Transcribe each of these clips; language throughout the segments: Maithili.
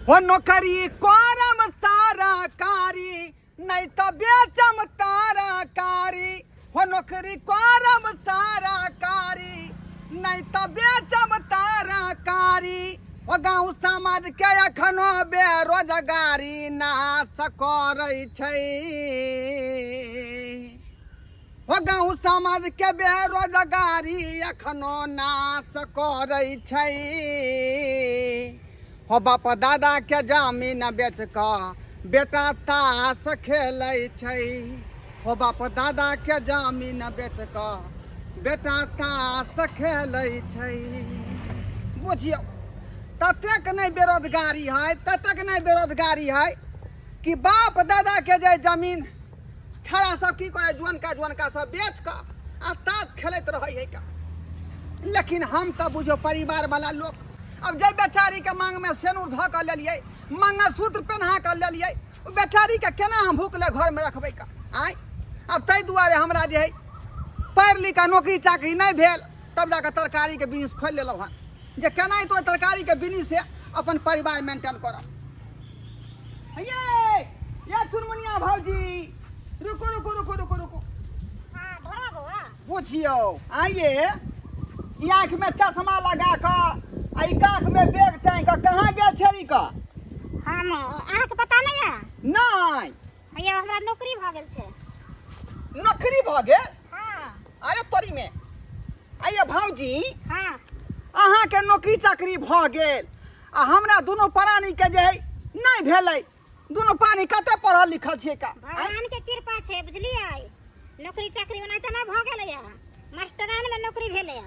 हो नौकरी करम सारा कारी, नहीं तो बेचम तारा कारी। हो नौकरी करम सारा कारी, नहीं तो बेचम तारा कारी। ओ गाँव समाज के एखनो बेरोजगारी नाश करै छै। ओ गाँव समाज के बेरोजगारी एखनो नाश करै छै। हो बाप दादा के जमीन बेच कऽ बेटा ताश खेलै छै। हो बाप दादा के जमीन बेच कऽ बेटा ताश खेलै छै। बुझियौ, ततेक नहि बेरोजगारी है, ततेक नहि बेरोजगारी है कि बाप दादा के जे जमीन छड़ा सब की करे, जुअनका जुअनका सब बेच कऽ आ ताश खेलैत रहै है का। लेकिन हम तऽ बुझो परिवार वाला लोक, अब जे बेचारी के मांग में सेनूर धऽ कऽ लेलियै, मंगलसूत्र पेन्हा कऽ लेलियै, ओ बेचारी के केना हम भूखले घर में रखबै का आँय। अब ताहि दुआरे हमरा जे है पढ़ि लिख कऽ नौकरी चाकरी नहि भेल, तब जाकऽ तरकारीके बिजनेस खोलि लेलहुँ हन जे केना तो तरकारीके बिजनेस से अपन परिवार मेंटेन करब। ये ये चुनमुनिया भौजी, रुको रुको रुको रुको रुको। हाँ, धरो बौआ। बुझियौ आइए, ई आँखि में चश्मा लगा कऽ आ ई काख में बैग टाँगि कऽ कहाँ गेल छली कऽ? हम अहाँके पता नहीं है? नहि। हैया हमरा नौकरी भऽ गेल छै। नौकरी भऽ गेल? हाँ। अरे तोरी में आइए भौजी। हाँ। अहाँके नौकरी चाकरी भऽ गेल आ हमरा दुनू प्राणी के जे है नहि भेलै। दुनू प्राणी कते पढ़ल लिखल छियै का? भगवान के कृपा छै, बुझलियै? नौकरी चाकरी ओनाहिते नहि भऽ गेलै, मास्टरान में नौकरी भेलै।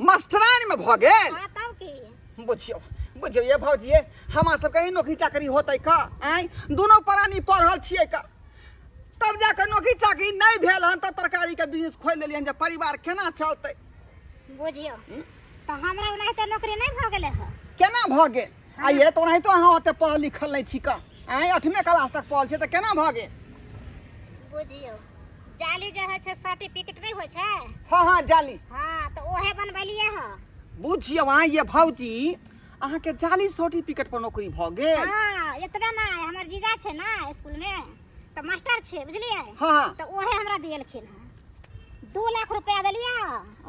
मास्टरान में भऽ गेल? हाँ, तब की। बुझियौ बुझियौ ये भौजी, ये हमरा सबके ई नौकरी चाकरी होतै का? आँय, दुनू प्राणी पढ़ल छियै का, तब जाके नौकरी चाकरी नहि भेल हन तऽ तरकारी के बिजनेस खोलि लेलियै जे परिवार केना चलतै। बुझियौ तऽ हमरा ओनाहिते नौकरी नहि भऽ गेलै हँ। केना भऽ गेल? आ ये तऽ ओनाहितो अहाँ ओते पढ़ल लिखल नहि छी का, आँय, अठमे क्लास तक पढ़ल छियै तऽ केना भऽ गेल? बुझियौ, जाली जे होइ छै, सर्टिफिकेट नहि होइ छै? हाँ हाँ, जाली। हाँ, तऽ ओहे बनबेलियै हँ। बुझियौ अहाँ ये भौजी, अहाँके जाली सर्टिफिकेट पर नौकरी भऽ गेल? हाँ, एतबे नहि, हमर जीजा छै ने स्कूल में तऽ मास्टर छै, बुझलियै? हाँ हाँ। तऽ ओहे हमरा दिएलखिन हँ। 2 लाख रुपया देलियै,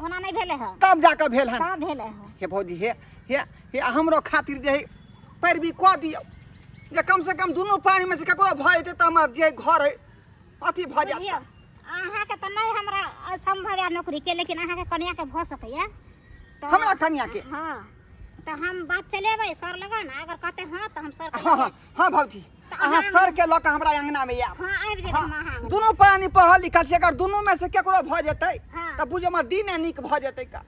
ओना नहि भेलै हँ। तब जाकऽ भेल हन? तब भेलै हँ। हे भौजी, हे हे हे, हमरो खातिर जे है पैरवी कऽ दियौ जे कम से कम दुनू पानी में से ककरो भऽ जेतै तऽ हमर जे घर है अथी भऽ जायत। बुझियौ, अहाँके तऽ नहि हमरा असम्भव है नौकरी के, लेकिन अहाँके कनियाके भऽ सकैया तऽ। हमरा कनियाके? हाँ, तऽ हम बात चलेबै सर लगन, अगर कहते हाँ तऽ हम सर के हाँ हाँ हाँ भौजी, तऽ अहाँ सर के लऽ कऽ हमरा अंगना में आयब। हाँ, आबि जेबै। हाँ, हम अहाँ दुनू प्राणी पढ़ल लिखल छी, अगर दुनू में से केकरो भऽ जेतै हाँ। तऽ बुझियौ हमर दिने नीक भऽ जेतै का,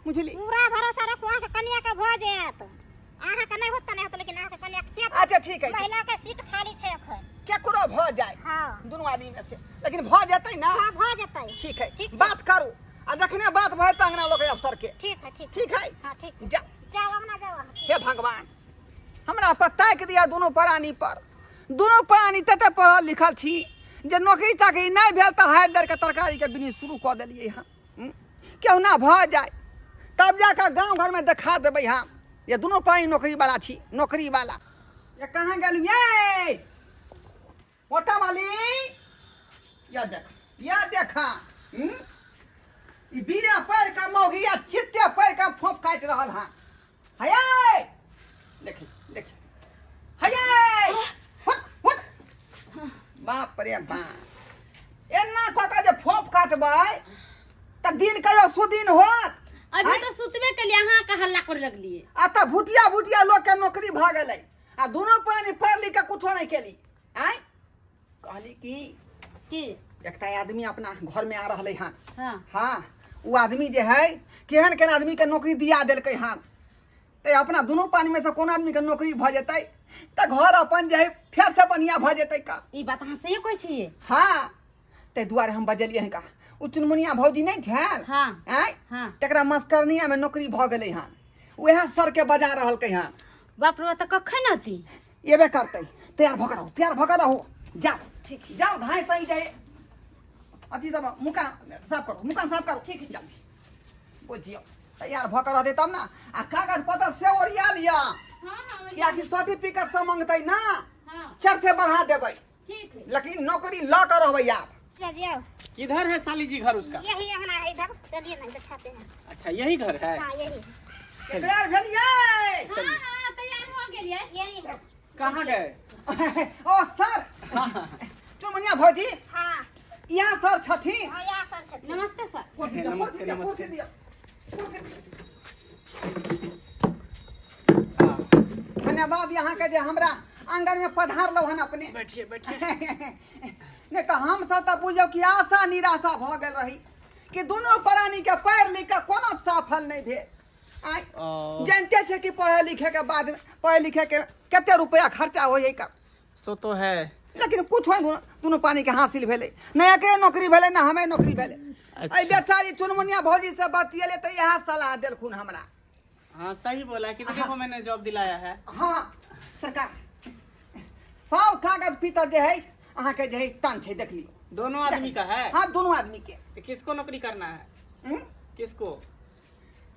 बुझली? पूरा भरोसा रखू, अहाँके कनिया के भऽ जायत। अहाँके नहि होत तऽ नहि होत, लेकिन अहाँके कनिया के किया अच्छा ठीक है, महिला के सीट खाली छै एखन, केकरो भऽ जाय। हाँ। दुनू आदमी में से, लेकिन भऽ जेतै ना? हाँ, भऽ जेतै। ठीक है, ठीक छै। बात करू आ जखने बात भऽ जेतै अंगना लऽ के आयब सर के। ठीक है, ठीक। ठीक है। हाँ, ठीक है। जा। जाओ अंगना जाओ अहाँ। हे भगवान, हमरा पर ताकि दिया दुनू प्राणी पर। दुनू प्राणी तते पढ़ल लिखल छी जे नौकरी चाकरी नहि भेल तऽ हारि दर के तरकारी के बिजनेस शुरू कऽ देलियै हन। केहुना भऽ जाय तब जाकऽ गाँव घरमे देखा देबै हम जे दुनू प्राणी नौकरी वाला छी, नौकरी वाला। ये कहाँ गेलियै ओतऽ वाली? या देख, या देखा, ई बीड़ा पढ़ि कऽ मौगी आ चित्ते पढ़ि कऽ फोप काटि रहल हँ। हये देखी देखी, हये हुट हुट, बाप रे बाप, एना कऽ कऽ जे फोप काटबै तऽ दिन कहियो सुदिन होत? अभी आँय? तो सुतबे के लिए अहाँ के हल्ला करे लगलिए। आ तऽ भुटिया भुटिया लोक के नौकरी भऽ गेलै आ दुनू प्राणी पढ़ि लिख कऽ कुछो नहि केली। आँय, कहली कि की एकटा आदमी अपना घर में आ रहलै हन। हाँ। हाँ, ओ आदमी जे है केहन केहन आदमी के नौकरी दिया देलकै हन, तऽ अपना दुनू पानी में से कोन आदमी के नौकरी भऽ जेतै तऽ घर अपन जे है फेर से बढ़िया भऽ जेतै का। ई बात अहाँ सही कहै छियै। हाँ, ताहि दुआरे हम बजलियै हन का ओ चुनमुनिया भौजी नहि छल? हाँ। आँय? हाँ। तकरा मास्टरनिया में नौकरी भऽ गेलै हन, उएह सर के बजा रहलकै हन। बाप रे, तऽ कखन अती? एबे करतै, तैयार भऽ कऽ रहू, तैयार भऽ कऽ रहू, जाउ। ठीक। जाउ, धाँइ सही जाए अथी सब मुकान साफ करू, मुकान साफ करू। ठीक है। जल्दी बुझियौ, तैयार भऽ कऽ रहतै तब ने, आ कागज पत्र से ओरिया लिअ। हाँ हाँ कियाकि सर्टिफिकेट सब मांगतै ना हाँ चार से बढ़ा देबै ठीक है लेकिन नौकरी लऽ कऽ रहबै आब चलिए आओ किधर है साली जी घर उसका यही अंगना है इधर चलिए ना दिखाते हैं अच्छा यही घर है हाँ यही तैयार भेलियै हाँ हाँ तैयार हो गेलियै यही है कहाँ गए ओ सर चुनमुनिया भौजी हाँ यहाँ सर छथिन हाँ यहाँ सर छथिन नमस्ते सर कुर्सी दिअ, नमस्ते, कुर्सी दिअ, नमस्ते। कुर्सी दिअ, कुर्सी दिअ। हाँ, धन्यवाद यहाँ के जे हमरा आंगन में पधारलहुँ हन अपने बैठिए बैठिए नहीं तो हम सब तऽ बुझियौ कि आशा निराशा भऽ गेल रही कि दुनू प्राणी के पढ़ि लिख के कोनो सफल नहि भेल आँय ओ। जानते छै कि पढ़े लिखे के बाद पढ़े लिखे के कते रुपया खर्चा होइ है का सो तो है लेकिन कुछ होइ दुनू पानी के हासिल भेलै नहि एकरे नौकरी भेलै ने हमे नौकरी भेलै अच्छा। एहि बेचारी चुनमुनिया भौजी से बतियेले तऽ इएह सलाह देलखुन हमरा हाँ सही बोला कितने को मैंने जॉब दिलाया है हाँ सरकार सब कागज पीतर जे है अहाँके जे है टन छै देख लियौ दोनों आदमी का है हाँ दुनू आदमी के तो किसको नौकरी करना है हम्म? किसको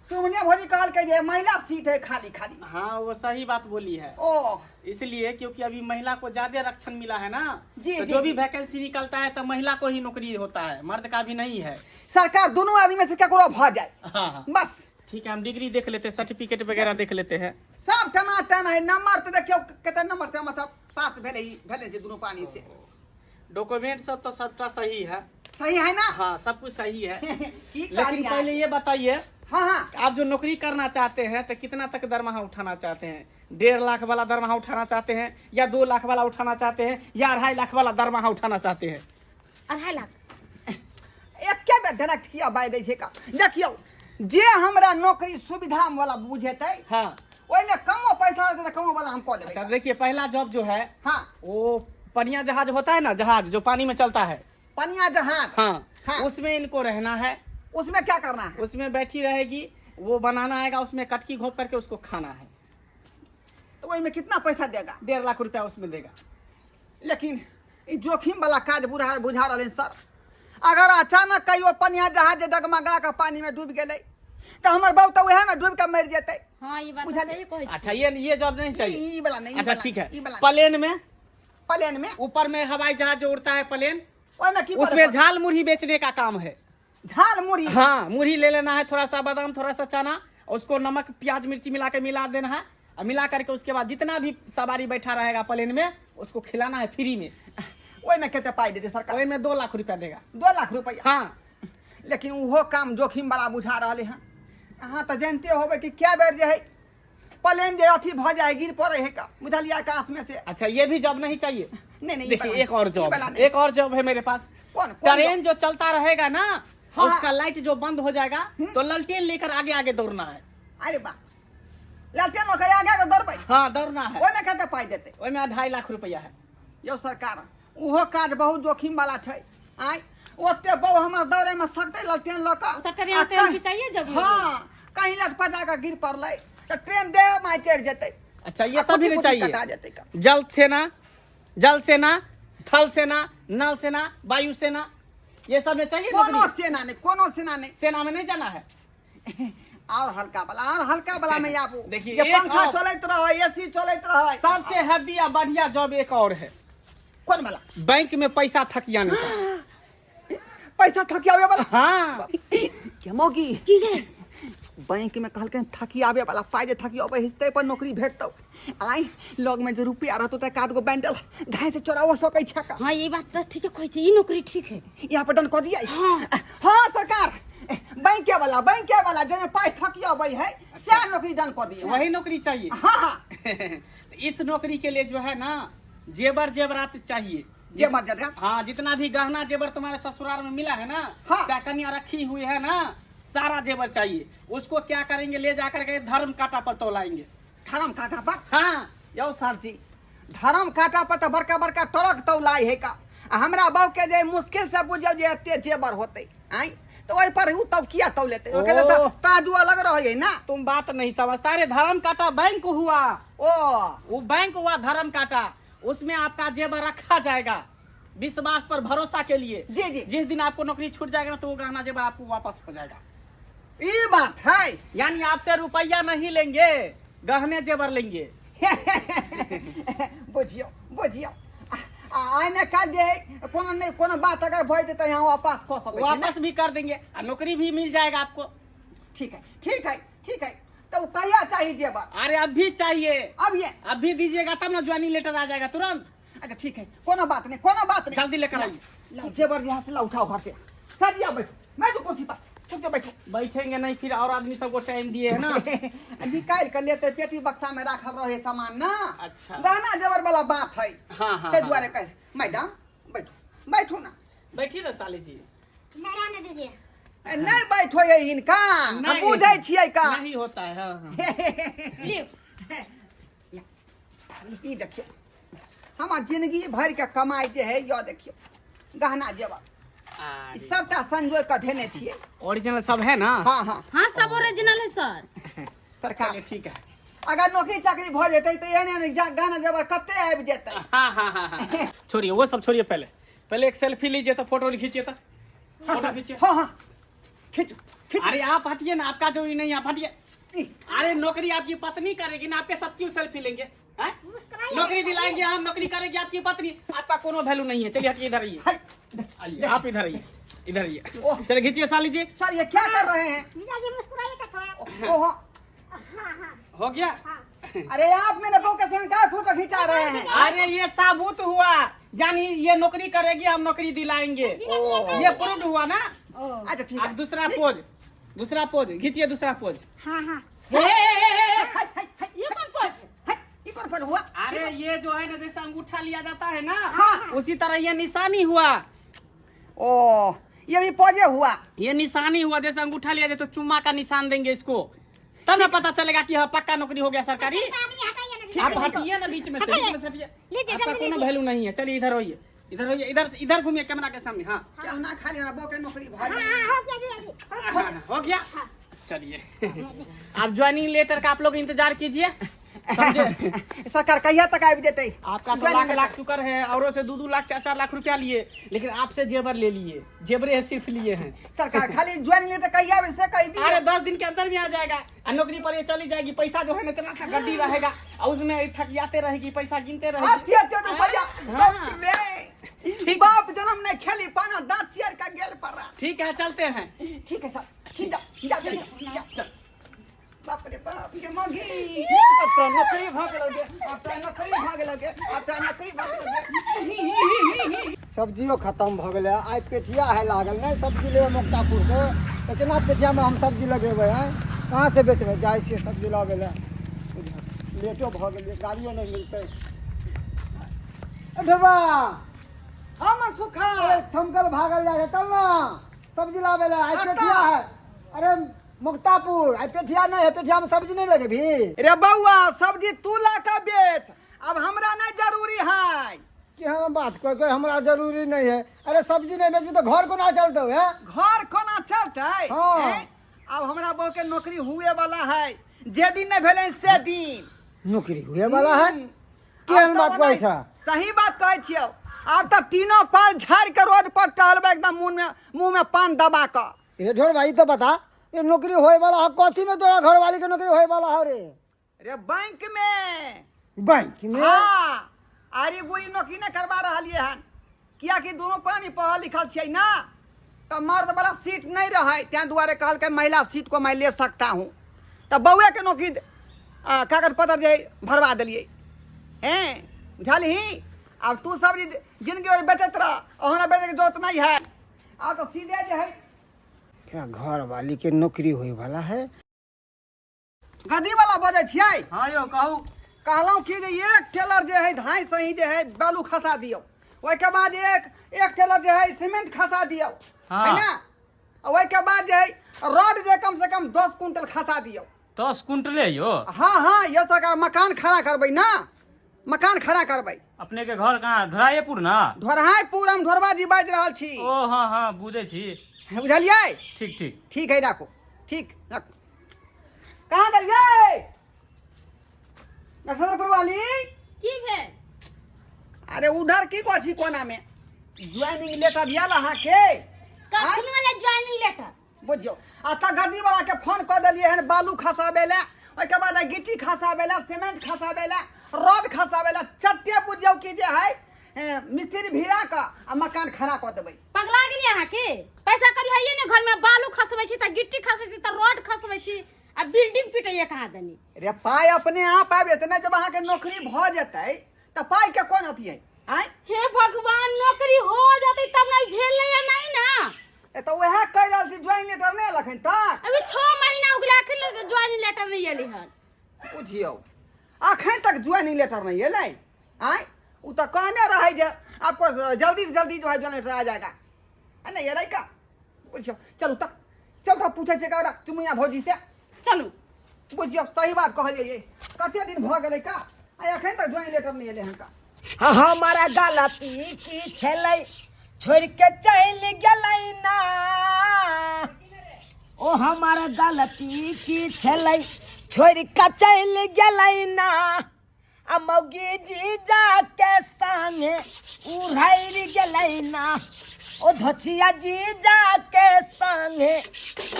चुनमुनिया भौजी कहलकै जे महिला सीट है खाली खाली हाँ वो सही बात बोली है ओ इसलिए क्योंकि अभी महिला को ज्यादा आरक्षण मिला है ना जी, तो जी, जो भी जी। वैकेंसी निकलता है तो महिला को ही नौकरी होता है मर्द का भी नहीं है सरकार दुनू आदमी में से केकरो भऽ जाए हाँ हाँ बस ठीक है हम डिग्री देख लेते हैं सर्टिफिकेट वगैरह देख लेते हैं सब टनाटन है नंबर तऽ देखियौ कते नंबर से हमर सब पास भेलै ई भेलै छै दुनू पानी से डॉक्यूमेंट सब तो सबटा सही है सही है ना हाँ सब कुछ सही है की लेकिन कहलियै पहले ये बताइए हाँ हाँ आप जो नौकरी करना चाहते हैं तो कितना तक दरमाहा उठाना चाहते हैं 1.5 लाख वाला दरमाहा उठाना चाहते हैं या 2 लाख वाला उठाना चाहते हैं या 2.5 लाख वाला दरमाहा उठाना चाहते हैं 2.5 लाख एके बेर डायरेक्ट किया बाजि दै छै का देखियौ जे हमरा नौकरी सुविधा वाला बुझेतै हाँ ओहिमे कमो पैसा रहतै तऽ कमो वाला हम कऽ लेबै अच्छा देखिए पहला जॉब जो है हाँ वो पनिया जहाज होता है ना जहाज जो पानी में चलता है पनिया जहाज हाँ, हाँ। उसमें इनको रहना है उसमें क्या करना है उसमें बैठी रहेगी वो बनाना आएगा उसमें कटकी घोप करके उसको खाना है तो ओहिमे कितना पैसा देगा 1.5 लाख रुपया उसमें देगा लेकिन ई जोखिम वाला काज बुझा बुझा रहलै सर अगर अचानक कहियो पनिया जहाज डगमगा कऽ पानी में डूबि गेलै तऽ हमर बाबू तऽ उएह में डूबि कऽ मरि जेतै हाँ ई बात बुझलियै। सही कहै छी अच्छा ये जॉब नहीं चाहिए ई वाला नहीं, ई अच्छा वाला ठीक है ई वाला नहीं। प्लेन में प्लेन में ऊपर में हवाई जहाज जो उड़ता है प्लेन ओहिमे की करे उसमें पड़तै? झाल मुरही बेचने का काम है झाल मुरही हाँ मुरही ले लेना है थोड़ा सा बादाम थोड़ा सा चना उसको नमक प्याज मिर्ची मिला के मिला देना है और मिला करके उसके बाद जितना भी सवारी बैठा रहेगा प्लेन में उसको खिलाना है फ्री में ओहिमे कते पाइ देतै सरकार वही में 2 लाख रुपया देगा 2 लाख रुपया हाँ लेकिन ओहो काम जोखिम वाला बुझा रहलै हँ अहाँ तऽ जानते होबै कि कए बेर जे है प्लेन जे अथी भऽ जाइ गिर पड़ै है का बुझलियै आकाश में से अच्छा ये भी जॉब नहीं चाहिए नहीं नहीं ई देखिए वाला एक और ई जॉब वाला नहीं। एक और जॉब है मेरे पास कौन कौन ट्रेन जो चलता रहेगा ना हाँ। उसका लाइट जो बंद हो जाएगा तो ललटेन लेकर आगे आगे दौड़ना है अरे बा लालटेन लऽ कऽ आगे आगे दौड़बै हाँ दौड़ना है ओहिमे कते पाइ देतै ओहिमे 2.5 लाख रुपया है यौ सरकार ओहो काज बहुत जोखिम वाला छै आँय ओते बौ हमर दौड़े में सकतै लालटेन लऽ कऽ ओ तऽ ट्रेन आ तेन कहीं- घिचाइए जब हाँ कहीं लटपटा कऽ गिर पड़लै तऽ ट्रेन देह माय चढ़ि जेतै अच्छा ये आ सब भी कुटी नहीं कुटी कटा चाहिए जेतै का। जल सेना जल सेना थल सेना नल सेना वायु सेना ये सब में चाहिए कोनो नौकरी? सेना नहि कोनो सेना नहि सेना में नहीं जाना है और हल्का वाला और हल्का वाला में आबू देखिए, जे एक पंखा और- चलैत रहै एसी चलैत रहै सबसे हैवी या बढ़िया जॉब एक और है कोन वाला बैंक में पैसा थकियाने का पैसा थकियाबे वाला हाँ के मौगी की ये बैंक में कहलकै थकियाबे वाला पाइ जे थकियाबे हिस्ते पर नौकरी भेटतौ आइ लग में जे रुपया रहतौ तऽ एक आध गो बैंडल ढाई से चोराओ सकै छै का हाँ ई बात तऽ ठीके कहै छी ई नौकरी ठीक है यहाँ पर डन कऽ दियै हाँ। हाँ सरकार बैंके वाला बैंके वाला जाहिमे पाइ थकियाबै है सएह नौकरी डन कऽ दियै वही नौकरी चाहिए हाँ हाँ तो इस नौकरी के लिए जो है ना जेवर जेवरात चाहिए जेवर जेवरात? हाँ जितना भी गहना जेवर तुम्हारे ससुराल में मिला है ना हाँ। चाहे कन्या रखी हुई है ना सारा जेवर चाहिए उसको क्या करेंगे ले जाकर के धर्म कांटा पर तोलाएंगे धर्म कांटा पर हाँ यौ सर जी धर्म कांटा पर तऽ बड़का बड़का ट्रक तौलाइ है का आ हमरा बाबू के जे मुश्किल से बुझियौ जे एते जेवर होतै आँय तऽ ओहि पर उ तब किया तौलेतै ओके लेल तऽ ओ। ताजू अलग रहै है ना तुम बात नहीं समझता अरे धर्म कांटा बैंक हुआ ओ वो बैंक हुआ धर्म कांटा उसमें आपका जेवर रखा जाएगा विश्वास पर भरोसा के लिए जी, जी। जिस दिन आपको नौकरी छूट जाएगा ना तो वो गहना जेवर आपको वापस हो जाएगा ई बात है यानी आपसे रुपया नहीं लेंगे गहने जेवर लेंगे बुझियौ बुझियौ, आइ ने काल्हि जे है कोनो नहि कोनो बात अगर भऽ जेतै तऽ यहाँ वापस कऽ सकै छी ने? वापस भी कर देंगे और नौकरी भी मिल जाएगा आपको। ठीक है ठीक है ठीक है। तो कहिया चाहिए जेवर? अरे अभी चाहिए। अब ये अभी दीजिएगा तब ना ज्वाइनिंग लेटर आ जाएगा तुरंत। अच्छा ठीक है, कोनो बात नहीं कोनो बात नहीं, जल्दी लेकर आइए। लाओ जेवर यहाँ से, लाओ उठाओ घर से। सर जी बैठो, बैठो कुर्सी पर, चुप बैठो। बैठेंगे नहीं फिर, और आदमी सबको टाइम दिए है ना। निकाल कर लेते, पेटी बक्सा में राखल रहे सामान ना। अच्छा। गहना जेवर वाला बात है। हाँ, हाँ, ते हाँ। दुआरे कहे मैडम बैठो बैठो ना। बैठिए ना साली जी। मेरा ने दीजिए। ए, नहीं बैठो ये हिनका, हम नहीं। बुझै छियै का। नहीं होता है। हाँ, हाँ। लियो। ई देखियौ हमर जिंदगी भर के कमाई जे है, यो देखियौ गहना जेवर ई अरे, सबटा संजोय के धेने छियै। ओरिजिनल सब है ना? हाँ हाँ हाँ, सब ओरिजिनल है सर। सरकार चलिए ठीक है। अगर नौकरी चाकरी भऽ जेतै तऽ एहन एहन गहना जेवर कते आबि जेतै। हाँ हाँ हाँ हाँ, छोड़िए वो सब छोड़िए, पहले पहले एक सेल्फी लीजिए तो फोटो खींचिए तो फोटो खींचिए। हाँ हाँ खींचो खींचो। अरे आप हटिए ना, आपका जो नहीं, आप हटिए। अरे नौकरी आपकी पत्नी करेगी ना, आपके साथ क्यों सेल्फी लेंगे? हैं? मुस्कुराइए। नौकरी दिलाएंगे हम, नौकरी करेगी आपकी पत्नी, आपका कोनो वैल्यू नहीं है। चलिए हटिए, इधर आइए। हाय, आइए आप इधर आइए, इधर आइए। ओह। चलिए खींचिए साली जी। सर ये क्या कर रहे हैं? जीजा जी मुस्कुराइए का थोड़ा। ओहो हाँ हाँ हो गया। हाँ। अरे आप मेरे बहू के संग क्या फोटो खिंचा रहे हैं? अरे ये साबुत हुआ, यानी ये नौकरी करेगी, हम नौकरी दिलाएंगे, ये प्रूव हुआ ना। अच्छा ठीक है। अब दूसरा ठीक। पोज, दूसरा पोज खींचिए, दूसरा पोज। हाँ हाँ। हे, हे, हे, हे, हे। हाय, हाय, हाय, ये कौन पोज है? हाय, ई कौन फोटो हुआ? अरे ये जो है ना, जैसे अंगूठा लिया जाता है ना, हाँ। उसी तरह ये निशानी हुआ। ओ ये भी पोजे हुआ। ये निशानी हुआ, जैसे अंगूठा लिया जाए तो चुम्मा का निशान देंगे इसको, तब ना पता चलेगा कि हाँ पक्का नौकरी हो गया सरकारी। ऐसा आदमी हटाइए ना जीजा आप जी। हटिए ना बीच में से, बीच में से हटिए। लीजिए, आपका जल्दी कोनो लीजिए। वैल्यू नहीं है। चलिए इधर होइए, इधर होइए, इधर इधर घूमिए कैमरा के सामने। हाँ क्या ना खाली हमरा बहू के नौकरी भऽ हाँ गेलै। हाँ हो गया जीजा जी। हो गया। हाँ, हो गया। चलिए आप ज्वाइनिंग लेटर का आप लोग इंतजार कीजिए, समझे? सरकार कहिया तक आबि जेतै? आपका तो ज्वाइनिंग लाख लेटर। लाख शुक्र है, औरों से 2-2 लाख 4-4 लाख रुपया लिए, लेकिन आपसे जेवर ले लिए, जेवरे सिर्फ लिए हैं। सरकार खाली ज्वाइनिंग लेटर कहिया आबि से कहि दिअ। अरे 10 दिन के अंदर भी आ जाएगा और नौकरी पर ये चली जाएगी। पैसा जो है ना इतना गड्डी रहेगा और उसमें थकियाते रहेगी, पैसा गिनते रहेगी। अति अति रुपया। हाँ। बाप रे। ठीक। बाप जन्म नहीं खेली पाना दांत चियर का गेल पर। ठीक है चलते हैं। ठीक है सर, ठीक, जा जा जा, जा। चल। बाप रे बाप गे मगी, अब तो नौकरी भऽ गेलौ गे, अब तो नौकरी भऽ गेलौ गे, अब तो नौकरी भऽ गेलौ गे। सब्जियो खत्म भऽ गेलै। आइ पेठिया है लागल, नहि सब्जी लेबै मुक्तापुर से तऽ केना पेठियामे हम सब्जी लगेबै? आँय कहाँ से बेचबै? जाइ छियै सब्जी लाबै लए, लेटो भऽ गेलै, गाड़ियो नहि मिलतै। ए ढोबा। हम सुखा अरे थमकल भागल जाइ छै, चल ना सब्जी लाबै लए, आइ कतऽ? पेठिया है। अरे मुक्तापुर, आइ पेठिया नहि है, पेठियामे सब्जी नहि लगेबही? रे बौआ सब्जी तू ला के बेच, अब हमरा नहीं जरूरी है। केहन बात कोई कोई हमरा जरूरी नहीं है। अरे सब्जी नहीं बेचबी तऽ घर कोना चलतौ? है घर कोना चलतै? हाँ। हैं? अब हमरा बहू के नौकरी हुए वाला है, जे दिन नहीं भेलै से दिन। नौकरी हुए वाला है? केहन आब बात तऽ कहै ओनाही- छ? सही बात कहै छियौ। आब तऽ तीनों पाल झाड़ि के रोड पर टहलबै एकदम मुंह में पान दबा कऽ। रे ढोर भाई तो बता, ये नौकरी होए वाला है कथी में? तोरा घरवाली के नौकरी होए वाला है रे? रे बैंक में। बैंक में? हाँ, आरी बुरी नौकरी नहीं करवा रहलियै हन, कियाकि दोनों प्राणी पढ़ल लिखल छियै ना, तऽ मर्द वाला सीट नहीं रहै, तें दुआरे कहलकै महिला सीट को मैं ले सकता हूँ। तऽ बौए के नौकरी कागज पत्र जे भरवा देलियै हैं, बुझलही? आब तू सब जे जिंदगी भरि बेचैत रह, हमरा बेचैके जरूरत नहीं है। आब तऽ सीधे जे है क्या घर वाली के नौकरी होए वाला है? गद्दी वाला बजै छियै? हाँ यौ कहू। कहलहुँ कि जे एक टेलर जे है धाइ सही जे है बालू खसा दियौ, ओहिके बाद एक एक टेलर जे है सीमेंट खसा दियौ। हाँ। है ना? आ ओहिके बाद जे है रड जे कम से कम 10 कुंटल खसा दियौ। 10 कुंटले यौ? हाँ हाँ यौ सरकार, मकान खड़ा करबै ना, मकान खड़ा करबै। अपने के घर कहाँ? ढोराएपुर ना? ढोरहाइपुर, हम ढोरबा जी बाजि रहल छी। ओ हाँ हाँ बुझै छी। बुझलियै? ठीक ठीक। ठीक है, राखू, ठीक राखू। कहाँ गेलियै नक्षत्रपुर वाली? की भेल? अरे उधर की करै छी कोना में? ज्वाइनिंग लेटर आयल अहाँके? कखन वाला ज्वाइनिंग लेटर? बुझियौ, आ तऽ गद्दी वाला के फोन कऽ देलियै हन बालू खसाबै लए, ओहिके बाद गिट्टी खसाबै लए, सीमेंट खसाबै लए, रॉड खसाबै लए, चट्टे बुझियौ कि जे है मिस्त्री भिड़ा कऽ आ मकान खड़ा कऽ देबै। पगला गेलियै अहाँ के? पैसा करी हइये ने, घर में बालू खसबै छी तऽ गिट्टी खसबै छी तऽ रॉड खसबै छी आ बिल्डिंग पिटैये कहाँ दनी। रे पाइ अपने आप आबि जेतै ने, जब अहाँके नौकरी भऽ जेतै तऽ पाइ के कोन अथी है? आँय हे भगवान, नौकरी हो जेतै तब ने, भेलै या नहीं ना। ए तऽ उएह कहि रहल छी, ज्वाइनिंग लेटर नहि एलखिन तक? अभी 6 महीना हो गेलै, अखन ज्वाइनिंग लेटर नहीं एलै हन। बुझियौ अखन तक ज्वाइनिंग लेटर नहीं एलै। आँय ओ तऽ कहने रहै जे आपको जल्दी से जल्दी जो है ज्वाइनिंग लेटर आ जाएगा, आ नहीं एलै का? बुझियौ। चलू तऽ, चल तऽ पूछै छियै का चुमुनिया भौजी से। चलू। बुझियौ सही बात कहलियै, कते दिन भऽ गेलै का आ अखन तक ज्वाइनिंग लेटर नहि एलै हन का? हमारा गलती की छलै, छोड़ के चल गेलै ना। ओ हमारा गलती की छलै, छोड़ के चल गेलै ना। आ मौगी जीजा के संगे उड़ैर गेलै ना। ओ धोछिया जीजा के संगे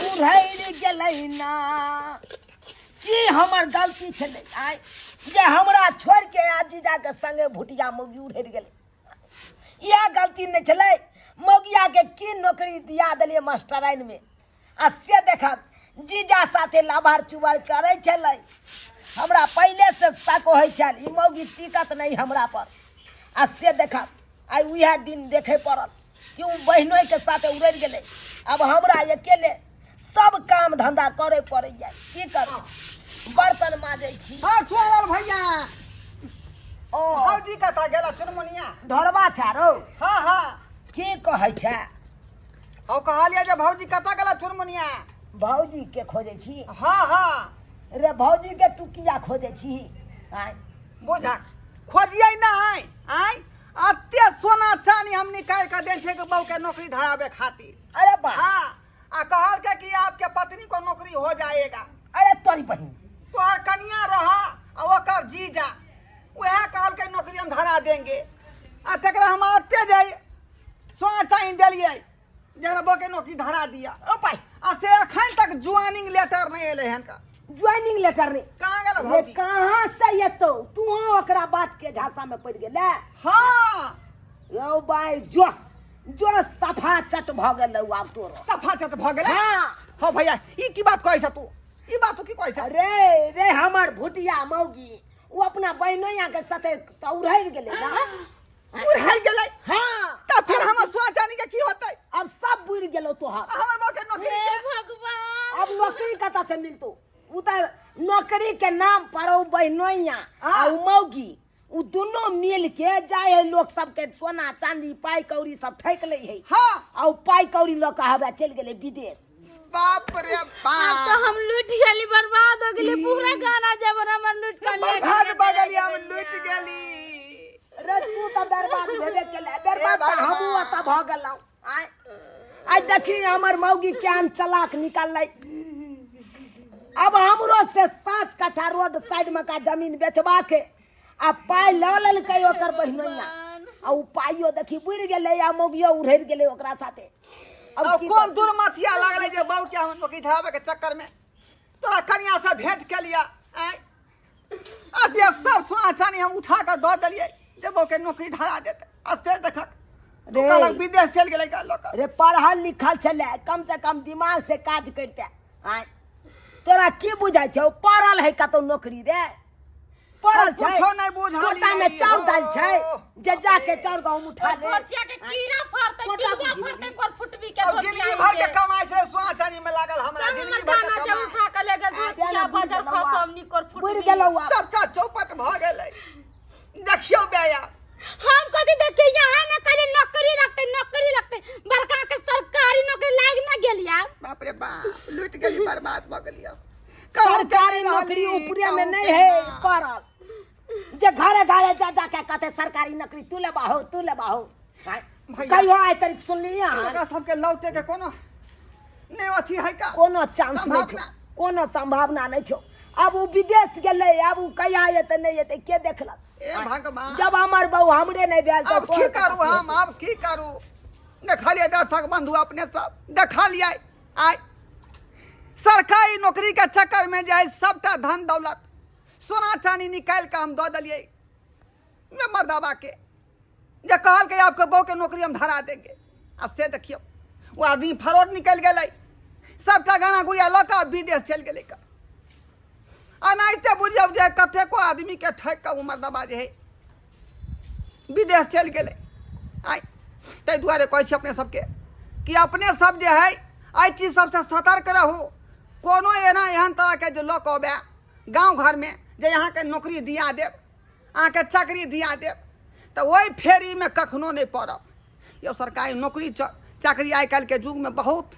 उड़ैर गेलै ना। की हमर गलती छलै आइ जे हमरा छोड़ के आ जीजा के संगे भुटिया मौगी उड़ैर गेलै? इएह गलती नहि छलै? मौगिया के की नौकरी दिया देलियै मास्टराइन में, आ से देखब जीजा साथे लाभार चुबार करै छलै। हमरा पहिले से शक होइ छल ई मौगी टिकत नहि हमरा पर, आ से देखब आइ उएह दिन देखे पड़ल कि ओ बहिनोइके साथे उड़ि गेलै। आब हमरा अकेले सब काम धंधा करे पड़ैया, की करू, बर्तन माजै छी। हाँ चोरल भैया। ओ भौजी कतऽ गेला चुनमुनिया? ढोरबा छै रौ। हाँ हाँ। की कहै छै? हौ कहलियै जे भौजी कतऽ गेला चुनमुनिया? भौजी के खोजै छी? हाँ हाँ। रे भौजी के तू किया खोजै छी? आँय बुझा खोजियै नहि। आँय अते सोना चानी हम निकालि कऽ दै छियै कि बहू के नौकरी धराबै खातिर। अरे बा। हाँ आ कहलकै कि आपके पत्नी को नौकरी हो जाएगा। अरे तोरी बहिन। तोहर कनिया रह आ ओकर जीजा, उएह कहलकै नौकरी हम धरा देंगे। आ तकरा हम अते जे सोना चानी देलियै जे हमरा बहू के नौकरी धरा दिया। ओ भाई। आ से अखन तक ज्वाइनिंग लेटर नहि एलै हन का। ज्वाइनिंग लेटर नहीं? कहाँ गेल रे भौजी? कहाँ से एतौ? तू ओकरा बात के झांसा में पड़ गेले। हाँ। रौ भाई जो जो सफा चट भ गेलौ आब तोरो। सफा चट भ गेलै? हाँ। हाँ भैया ई की बात कहै छ तू? ई बात तू की कहै छ? रे रे हमर भुटिया मौगी ओ अपना बहिनोइया के साथे तऽ उड़ैल गेलै ना। उड़ैल गेलै? हाँ। तऽ फिर हमर सोना चानी के की होतै? अब सब बुड़ि गेलौ तोहर। हमर बहू के नौकरी हे के? भगवान। अब नौकरी कतऽ से मिलतौ? उ तऽ नौकरी के नाम पर ओ बहिनोइया आ उ मौगी उ दुनू मिल के जाय है लोक सबके सोना चांदी पाइ कौड़ी सब ठकि लै है। हाँ। आ उ पाइ कौड़ी लऽ कऽ हवे चलि गेलै विदेश। बाप रे आब बाप। तो हम लूट गेली, बर्बाद हो गेली, पूरा गाना जेवर हमर लूट के ले बर्बाद गेलै। भऽ गेली, हम लूट गेली। रे तू तऽ बर्बाद भेबे केले, बर्बाद तऽ हे हमहूँ भगवान। ओतऽ भऽ गेलहुँ। आइ आइ देखी हमर मौगी केहन चलाक निकललै। अब हमरो से 7 कट्ठा रोड साइड में का जमीन बेचबा के आ पाइ लऽ लेलकै ओकर बहिनोइया, आ उ पाइयो देखी बुड़ि गेलै आ मौगियो उड़ैर गेलै ओकरा साथे। अब अब की कोन करतै? दुर्मतिया लागलै जे बहू के हम नौकरी धराबै के चक्कर में तोरा कनिया से भेंट के लिया। आँय आ जे सब सोना चानी हम उठा कऽ दऽ देलियै जे बहू के नौकरी धरा देतै, आ से देखक तू रे। कहलक विदेश चलि गेलै का लऽ कऽ। रे पढ़ल लिखल छलै, कम से कम दिमाग से काज करिते। आँय तोरा की बुझाइ छौ? पढ़ल है कतौ नौकरी रे? पढ़ल छै? कुछो नहि बुझलियै। कोटा में चाउर दालि छै जे जाके चाउर गहूम उठा ले। धोचिया के कीड़ा फड़तै, कोटा बिलवा बुझि फड़तै, कोर फुटबी के अब धोचिया जिंदगी भर के के। कमाई से सोना चानी में लागल हमरा, सब जिंदगी हमर भर के दाना जब कमाई। उठा के ले गेल, धोचिया देना बुड़ि बाजार गेलौ आ। खसम निकोर बुड़ि फुटबी। गेलौ आ। सबटा चौपट भऽ गेलै। देखियौ बेया। हम कथी देखिए, यहाँ ना कहले नौकरी लगते, नौकरी लगते, बड़का के सरकारी नौकरी लाग ना गेल यार। बाप रे बाप, लूट गेली, बर्बाद भऽ गेली। सरकारी नौकरी ऊपरे में नहीं है पड़ल जे घरे घरे जा जा के कहते सरकारी नौकरी तू लेबा हो, तू लेबा हो। भैया। कहियो आइ तक सुनली अहाँ? एकरा सबके लौटे के कोनो नहि अथी है का? कोनो चांस नहीं छौ, संभावना। कोनो संभावना नहीं छौ। अब उ विदेश गेलै, अब उ कहिया एतै नहि एतै के देखलक? ए भगवान। जब हमर बहू हमरे नहीं भेल तऽ अब की तोहर करू कतऽ से हम? अब की करू? देखलियै दर्शक बंधु अपने सब देखलियै, आइ सरकारी नौकरीके चक्करमे जे है सभटा धन दौलत सोना चानी निकालि कऽ हम दऽ देलियै ने मर्दाबाके, जे कहलकै आपके बहूके नौकरी हम धरा देंगे। आ से देखियौ ओ आदमी फरोड निकलि गेलै, सभटा गाना गुड़िया लऽ कऽ विदेश चलि गेलै। कऽ एनाहिते बुझियौ जे कतेको आदमीके ठकि कऽ ओ मर्दाबा जे है विदेश चलि गेलै। आइ ताहि दुआरे कहै छी अपने सबके कि अपने सब जे है एहि चीज सबसँ सतर्क रहू। कोनो एना एहन तरहके जे लऽ कऽ अबै गाँव घरमे जे अहाँके नौकरी दिया देब, अहाँके चाकरी दिया देब, तऽ ओहि फेरीमे कखनो नहि पड़ब। यौ सरकारी नौकरी चाकरी आइ काल्हिके युगमे बहुत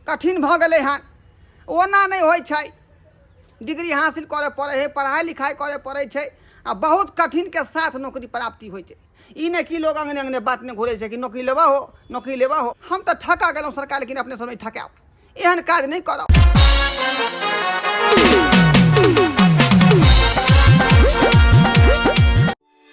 कठिन भऽ गेलै हन, ओना नहि होइ छै। डिग्री हासिल करऽ पड़ै हइ, पढ़ाइ लिखाइ करऽ पड़ै छै आ बहुत कठिनके साथ नौकरी प्राप्ति होइ छै। ई नहि कि लोग अङ्गने अङ्गने बात नहि घुरै छै कि नौकरी लेबऽ हो, नौकरी लेबऽ हो। हम तऽ ठका गेलहुँ सरकार, लेकिन अपने सब नहि ठकायब, एहन काज नहि करब।